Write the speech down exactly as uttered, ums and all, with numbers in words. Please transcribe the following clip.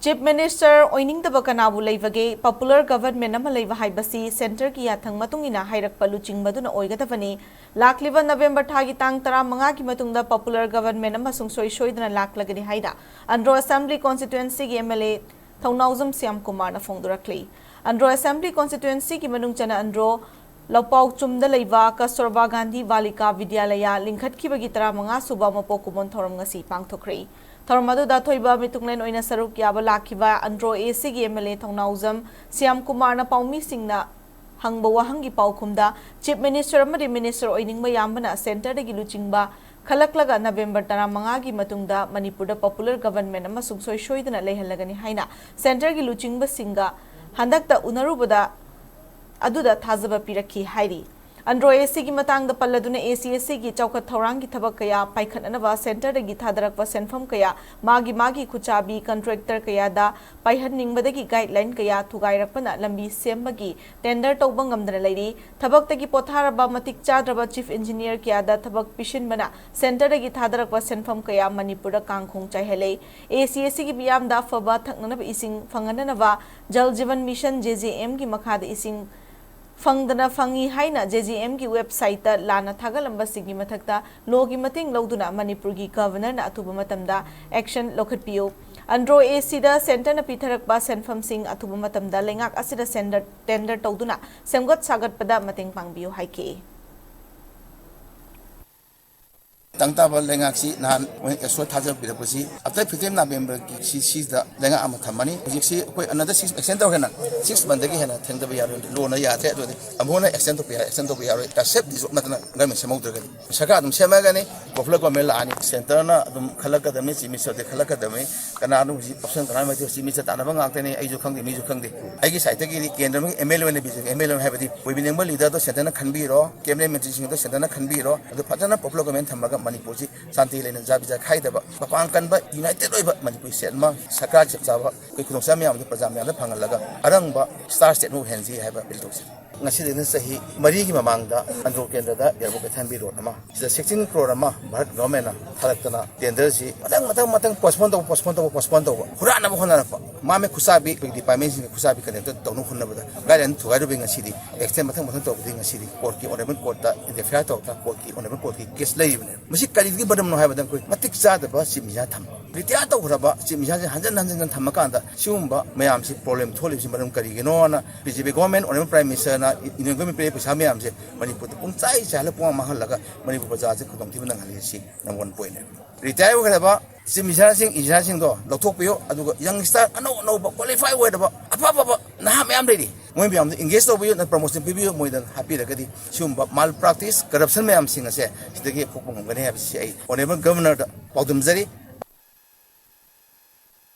Chief Minister ꯑꯣꯏꯅꯤꯡꯗꯕ ꯀꯅꯥꯕꯨ ꯂꯩꯕꯒꯦ? Popular government ꯑꯃ ꯂꯩꯕ ꯍꯥꯏꯕꯁꯤ centreꯒꯤ ꯌꯥꯊꯪ ꯃꯇꯨꯡ ꯏꯟꯅ ꯍꯥꯏꯔꯛꯄ ꯂꯨꯆꯤꯡꯕꯗꯨꯅ ꯑꯣꯏꯒꯗꯕꯅꯤ꯫ ꯂꯥꯛꯂꯤꯕ November ꯊꯥꯒꯤ ꯇꯥꯡ ꯇꯔꯥꯃꯉꯥꯒꯤ ꯃꯇꯨꯡꯗ popular government ꯑꯃ ꯁꯨꯡꯁꯣꯏ ꯁꯣꯏꯗꯅ ꯂꯥꯛꯂꯒꯅꯤ ꯍꯥꯏꯅ ꯑꯟꯗ꯭ꯔꯣ Assembly Constituencyꯒꯤ MLA ꯊꯧꯅꯥꯎꯖꯝ ꯁ꯭ꯌꯥꯝ ꯀꯨꯃꯥꯔꯅ ꯐꯣꯡꯗꯣꯔꯛꯂꯤ꯫ ꯑꯟꯗ꯭ꯔꯣ Assembly Constituencyꯒꯤ ꯃꯅꯨꯡ ꯆꯟꯅ ꯑꯟꯗ꯭ꯔꯣ ꯂꯧꯄꯥꯎꯆꯨꯝꯗ ꯂꯩꯕ ꯀꯁꯇꯨꯔꯕꯥ ꯒꯥꯟꯙꯤ ꯕꯥꯂꯤꯀꯥ ꯕꯤꯗ꯭ꯌꯥꯂꯌꯥ ꯂꯤꯡꯈꯠꯈꯤꯕꯒꯤ ꯇꯔꯥꯃꯉꯥ ꯁꯨꯕ ꯃꯄꯣꯛ ꯀꯨꯝꯑꯣꯟ ꯊꯧꯔꯝ ꯉꯁꯤ ꯄꯥꯡꯊꯣꯛꯈ꯭ꯔꯦ꯫ ꯊꯧꯔꯝ ꯑꯗꯨꯗ ꯑꯊꯣꯏꯕ ꯃꯤꯇꯨꯡꯂꯦꯟ ꯑꯣꯏꯅ ꯁꯔꯨꯛ ꯌꯥꯕ ꯂꯥꯛꯈꯤꯕ ꯑꯟꯗ꯭ꯔꯣ ACꯒꯤ MLA ꯊꯧꯅꯥꯎꯖꯝ ꯁ꯭ꯌꯥꯝ ꯀꯨꯃꯥꯔꯅ ꯄꯥꯎꯃꯤꯁꯤꯡꯅ ꯍꯪꯕ ꯋꯥꯍꯪꯒꯤ ꯄꯥꯎꯈꯨꯝꯗ, Chief Minister ꯑꯃꯗꯤ Minister ꯑꯣꯏꯅꯤꯡꯕ ꯌꯥꯝꯕꯅ centreꯗꯒꯤ ꯂꯨꯆꯤꯡꯕ ꯈꯜꯂꯛꯂꯒ November ꯇꯔꯥꯃꯉꯥꯒꯤ ꯃꯇꯨꯡꯗ ꯃꯅꯤꯄꯨꯔꯗ popular government ꯑꯃ ꯁꯨꯡꯁꯣꯏ ꯁꯣꯏꯗꯅ ꯂꯩꯍꯜꯂꯒꯅꯤ ꯍꯥꯏꯅ centreꯒꯤ ꯂꯨꯆꯤꯡꯕꯁꯤꯡꯒ ꯍꯟꯗꯛꯇ ꯎꯅꯔꯨꯕꯗ ꯑꯗꯨꯗ ꯊꯥꯖꯕ ꯄꯤꯔꯛꯈꯤ ꯍꯥꯏꯔꯤ꯫ ꯑꯟꯗ꯭ꯔꯣ ACꯒꯤ ꯃꯇꯥꯡꯗ ꯄꯜꯂꯗꯨꯅ, ACACꯒꯤ ꯆꯥꯎꯈꯠ ꯊꯧꯔꯥꯡꯒꯤ ꯊꯕꯛ ꯀꯌꯥ ꯄꯥꯏꯈꯠꯅꯅꯕ centreꯗꯒꯤ ꯊꯥꯗꯔꯛꯄ ꯁꯦꯟꯐꯝ ꯀꯌꯥ ꯃꯥꯒꯤ ꯃꯥꯒꯤ ꯈꯨꯠꯆꯥꯕꯤ contractor ꯀꯌꯥꯗ ꯄꯥꯏꯍꯟꯅꯤꯡꯕꯗꯒꯤ guideline ꯀꯌꯥ ꯊꯨꯒꯥꯏꯔꯛꯄꯅ ꯂꯝꯕꯤ ꯁꯦꯝꯕꯒꯤ tender ꯇꯧꯕ ꯉꯝꯗꯅ ꯂꯩꯔꯤ꯫ ꯊꯕꯛꯇꯒꯤ ꯄꯣꯊꯥꯔꯕ ꯃꯇꯤꯛ ꯆꯥꯗ꯭ꯔꯕ chief engineer ꯀꯌꯥꯗ ꯊꯕꯛ ꯄꯤꯁꯤꯟꯕꯅ centreꯗꯒꯤ ꯊꯥꯗꯔꯛꯄ ꯁꯦꯟꯐꯝ ꯀꯌꯥ ꯃꯅꯤꯄꯨꯔꯗ ꯀꯥꯡꯈꯣꯡ ꯆꯥꯏꯍꯜꯂꯦ꯫ ACACꯒꯤ ꯃꯤꯌꯥꯝꯗ ꯑꯐꯕ ꯊꯛꯅꯅꯕ ꯏꯁꯤꯡ ꯐꯪꯍꯟꯅꯅꯕ Jal Jeevan Mission, JJMꯒꯤ ꯃꯈꯥꯗ ꯏꯁꯤꯡ ꯐꯪꯗꯅ ꯐꯪꯏ ꯍꯥꯏꯅ JJMꯒꯤ websiteꯇ ꯂꯥꯟꯅ ꯊꯥꯒꯠꯂꯝꯕꯁꯤꯡꯒꯤ ꯃꯊꯛꯇ lawꯒꯤ ꯃꯇꯦꯡ ꯂꯧꯗꯨꯅ ꯃꯅꯤꯄꯨꯔꯒꯤ Governorꯅ ꯑꯊꯨꯕ ꯃꯇꯝꯗ action ꯂꯧꯈꯠꯄꯤꯌꯨ꯫ ꯑꯟꯗ꯭ꯔꯣ ACꯗ centreꯅ ꯄꯤꯊꯔꯛꯄ ꯁꯦꯟꯐꯝꯁꯤꯡ ꯑꯊꯨꯕ ꯃꯇꯝꯗ ꯂꯩꯉꯥꯛ ꯑꯁꯤꯗ tender, tender ꯇꯧꯗꯨꯅ ꯁꯦꯝꯒꯠ ꯁꯥꯒꯠꯄꯗ ꯃꯇꯦꯡ ꯄꯥꯡꯕꯤꯌꯨ ꯍꯥꯏꯈꯤ꯫ ꯇꯪ ꯇꯥꯕ ꯂꯩꯉꯥꯛꯁꯤ ꯅꯍꯥꯟ ꯃꯣꯏ ꯑꯦꯁꯣ ꯊꯥꯖꯕꯤꯔꯛꯄꯁꯤ after fifteen Novemberꯒꯤ ꯁꯤ, ꯁꯤꯗ ꯂꯩꯉꯥꯛ ꯑꯃ ꯊꯝꯃꯅꯤ꯫ ꯍꯧꯖꯤꯛꯁꯤ ꯑꯩꯈꯣꯏ another six extend ꯇꯧꯔꯦꯅ, six monthꯗꯒꯤ ꯍꯦꯟꯅ ꯊꯦꯡꯊꯕ ꯌꯥꯔꯣꯏ, lawꯅ ꯌꯥꯗ꯭ꯔꯦ꯫ ꯑꯗꯨꯗꯤ ꯑꯃꯨꯛ ꯍꯟꯅ extend ꯇꯧꯕ ꯌꯥꯔꯣꯏ, extend ꯇꯧꯕ ꯌꯥꯔꯣꯏ꯫ Self dissolve ꯅꯠꯇꯅ government ꯁꯦꯝꯍꯧꯗ꯭ꯔꯒꯗꯤ ꯁꯔꯀꯥꯔ ꯑꯗꯨꯝ ꯁꯦꯝꯃꯒꯅꯤ꯫ Popular government ꯂꯥꯛꯑꯅꯤ, centreꯅ ꯑꯗꯨꯝ ꯈꯜꯂꯛꯀꯗꯕꯅꯤ, Chief Ministerꯗꯤ ꯈꯜꯂꯛꯀꯗꯕꯅꯤ꯫ ꯀꯅꯥꯅꯣ ꯍꯧꯖꯤꯛ option, ꯀꯅꯥꯅꯣ ꯍꯧꯖꯤꯛ Chief Minister ꯇꯥꯟꯅꯕ ꯉꯥꯛꯇꯅꯤ, ꯑꯩꯁꯨ ꯈꯪꯗꯦ, ꯃꯤꯁꯨ ꯈꯪꯗꯦ꯫ ꯑꯩꯒꯤ sideꯇꯒꯤꯗꯤ ꯀꯦꯟꯗ꯭ꯔ ꯑꯃꯒꯤ MLA ꯑꯣꯏꯅ ꯕꯤ ꯖꯦ ꯄꯤ MLA ꯑꯣꯏꯅ ꯍꯥꯏꯕꯗꯤ ꯑꯣꯏꯕꯤꯅꯤꯡꯕ leaderꯗꯣ centreꯅ ꯈꯟꯕꯤꯔꯣ, cabinet ministryꯁꯤꯡꯗꯣ centreꯅ ꯈꯟꯕꯤꯔꯣ꯫ ꯑꯗꯨ ꯐꯖꯅ popular government ꯊꯝꯃꯒ ꯃꯅꯤꯄꯨꯔꯁꯤ ꯁꯥꯟꯇꯤ ꯂꯩꯅ ꯖꯥꯠ ꯕꯤꯖꯥꯠ ꯈꯥꯏꯗꯕ, ꯃꯄꯥꯡ ꯀꯟꯕ united ꯑꯣꯏꯕ ꯃꯅꯤꯄꯨꯔ state ꯑꯃ ꯁꯔꯀꯥꯔꯒꯤ ꯆꯞ ꯆꯥꯕ ꯑꯩꯈꯣꯏ ꯈꯨꯗꯣꯡꯆꯥꯕ ꯃꯌꯥꯝꯗꯣ ꯄ꯭ꯔꯖꯥ ꯃꯌꯥꯝꯗ ꯐꯪꯍꯜꯂꯒ ꯑꯔꯪꯕ star stateꯅ ꯑꯣꯏꯍꯟꯁꯤ ꯍꯥꯏꯕ appeal ꯇꯧꯖꯩ꯫ ꯉꯁꯤꯗꯩꯅ ꯆꯍꯤ ꯃꯔꯤꯒꯤ ꯃꯃꯥꯡꯗ ꯑꯟꯗ꯭ꯔꯣ ꯀꯦꯟꯗ꯭ꯔꯗ ꯏꯌꯥꯔꯄꯣꯔꯠ ꯀꯩꯊꯦꯜꯕꯤ ꯔꯣꯗ ꯑꯃ, ꯁꯤꯗ ꯁꯤꯛꯁꯇꯤꯟ ꯀ꯭ꯔꯣꯔ ꯑꯃ ꯚꯥꯔꯠ ꯒꯚꯔꯟꯃꯦꯟꯅ ꯊꯥꯔꯛꯇꯅ ꯇꯦꯟꯗꯔꯁꯤ ꯃꯊꯪ ꯃꯊꯪ ꯃꯊꯪ ꯄꯣꯁꯄꯣꯟ ꯇꯧꯕ, ꯄꯣꯁꯄꯣꯟ ꯇꯧꯕ, ꯄꯣꯁꯄꯣꯟ ꯇꯧꯕ, ꯍꯨꯔꯥꯟꯅꯕ ꯍꯣꯠꯅꯔꯛꯄ, ꯃꯥ ꯃꯥꯒꯤ ꯈꯨꯠꯁꯥꯕꯤ, ꯑꯩꯈꯣꯏꯒꯤ ꯗꯤꯄꯥꯔꯠꯃꯦꯟꯁꯤꯡꯒꯤ ꯈꯨꯠꯁꯥꯕꯤ ꯀꯟꯅꯦꯛꯇ ꯇꯧꯅꯕ ꯍꯣꯠꯅꯕꯗ ꯒꯥꯏꯗꯂꯥꯏꯟ ꯊꯨꯒꯥꯏꯔꯨꯕꯩ ꯉꯁꯤꯗꯤ ꯑꯦꯛꯁꯇꯦꯟ ꯃꯊꯪ ꯃꯊꯪ ꯇꯧꯕꯗꯒꯤ ꯉꯁꯤꯗꯤ ꯀꯣꯔꯠꯀꯤ ꯑꯣꯅꯔꯦꯕꯜ ꯀꯣꯔꯠꯇ ꯏꯟꯇꯔꯐꯤꯌꯔ ꯇꯧꯔꯛꯇꯅ ꯀꯣꯔꯠꯀꯤ ꯑꯣꯅꯔꯦꯕꯜ ꯀꯣꯔꯠꯀꯤ ꯀꯦꯁ ꯂꯩꯔꯤꯕꯅꯦ꯫ ꯃꯁꯤ ꯀꯔꯤꯒꯤ ꯃꯔꯝꯅꯣ ꯍꯥꯏꯕꯗ ꯑꯩꯈꯣꯏ ꯃꯇꯤꯛ ꯆꯥꯗꯕ ꯆꯤꯞ ꯃꯤꯅꯤꯁꯇꯔ ꯊꯝꯕ, ꯔꯤꯇꯥꯌꯔ ꯇꯧꯈ꯭ꯔꯕ ꯆꯤꯞ ꯃꯤꯅꯤꯁꯇꯔꯁꯦ ꯍꯟꯖꯤꯟ ꯍꯟꯖꯤꯟ ꯊꯝꯃꯀꯥꯟꯗ ꯁꯤꯒꯨꯝꯕ ꯃꯌꯥꯝꯁꯤ ꯄ꯭ꯔꯣꯕ꯭ꯂꯦꯝ ꯊꯣꯛꯂꯤꯕꯁꯤ ꯃꯔꯝ ꯀꯔꯤꯒꯤꯅꯣꯅ B J P government, honourable prime ꯃꯤꯅꯤꯁꯇꯔꯅ ꯏꯟꯗꯤꯌꯟ ꯒꯣꯔꯃꯦꯟ ꯄꯤꯔꯛꯏ ꯄꯩꯁꯥ ꯃꯌꯥꯝꯁꯦ ꯃꯅꯤꯄꯨꯔꯗ ꯄꯨꯡꯆꯥꯏ ꯆꯥꯏꯍꯜꯂ ꯄꯨꯡꯃꯥꯡ ꯃꯥꯡꯍꯜꯂꯒ ꯃꯅꯤꯄꯨꯔ ꯄ꯭ꯔꯖꯥꯁꯦ ꯈꯨꯗꯣꯡꯊꯤꯕ ꯅꯪꯍꯜꯂꯤꯁꯤ ꯅꯝꯕꯔ ꯋꯥꯟ ꯄꯣꯏꯟꯅꯦ꯫ ꯔꯤꯇꯥꯌꯔ ꯑꯣꯏꯈ꯭ꯔꯕ ꯆꯤꯞ ꯃꯤꯅꯤꯁꯇꯔꯁꯤꯡ, ꯏꯟꯖꯤꯅꯤꯌꯔꯁꯤꯡꯗꯣ ꯂꯧꯊꯣꯛꯄꯤꯌꯨ, ꯑꯗꯨꯒ ꯌꯪ ꯁ꯭ꯇꯥꯔ ꯑꯅꯧ ꯑꯅꯧꯕ ꯀ꯭ꯋꯥꯂꯤꯐꯥꯏ ꯑꯣꯏꯔꯕ ꯑꯐ ꯑꯐꯕ ꯅꯍꯥ ꯃꯌꯥꯝ ꯂꯩꯔꯤ, ꯃꯣꯏ ꯃꯌꯥꯝꯗ ꯑꯦꯡꯒꯦꯖ ꯇꯧꯕꯤꯌꯨ, ꯅ ꯄ꯭ꯔꯃꯣꯁꯟ ꯄꯤꯕꯤꯌꯨ, ꯃꯣꯏꯗ ꯍꯥꯞꯄꯤꯔꯒꯗꯤ ꯁꯤꯒꯨꯝꯕ ꯃꯥꯜ ꯄ꯭ꯔꯥꯛꯇꯤꯁ, ꯀꯔꯞꯁꯟ ꯃꯌꯥꯝꯁꯤꯡ ꯑꯁꯦ ꯁꯤꯗꯒꯤ ꯊꯣꯛꯄ ꯉꯝꯒꯅꯤ ꯍꯥꯏꯕꯁꯤ ꯑꯩ ꯑꯣꯅꯔꯦꯕꯜ ꯒꯚꯔꯅꯔꯗ ꯄꯥꯎꯗꯝꯖꯔꯤ꯫